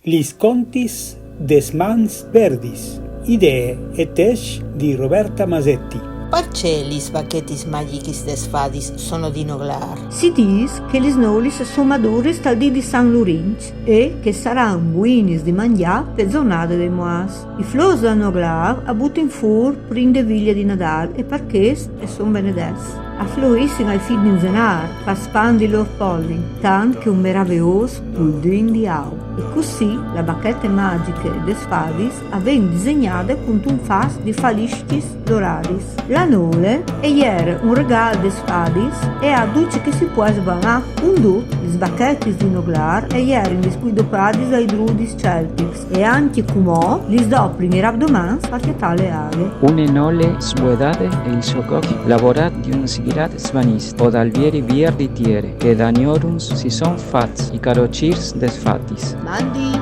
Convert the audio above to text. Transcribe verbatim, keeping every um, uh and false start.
Lis contis des mans verdis. Idee e tescj di Roberta Masetti. Parcè lis bachetis magichis des fadis sono di noglar? Si dis che lis nolis a son maduris tal dì di San Lurinç e che a saran buinis di mangjâ pe zornade dai muarts. I flôrs dal noglar a butin fûr prin de vilie di Nadâl e par chest a son benedets. A florissin ae fin di Zenâr, par spandi il lôr polin, tant che un meraveôs puldin di au. E cussì la bachete magjiche des fadis a ven disegnade cuntun fas di faliscjis doradis. La nole e jere un regâl des fadis e a dut ce che si pues sbavâ. Cun dut, lis bachetis di noglar e jerin dispès dopradis dai druidis celtics e ancje cumò lis doprin i rabdomants par cjatâ la aghe. Une nole svuedade e il so còc lavorât di un sghirat svanist o dal vieri vier di tiere, che dagnorums si son fats i carocîrs des fadis. Mandi!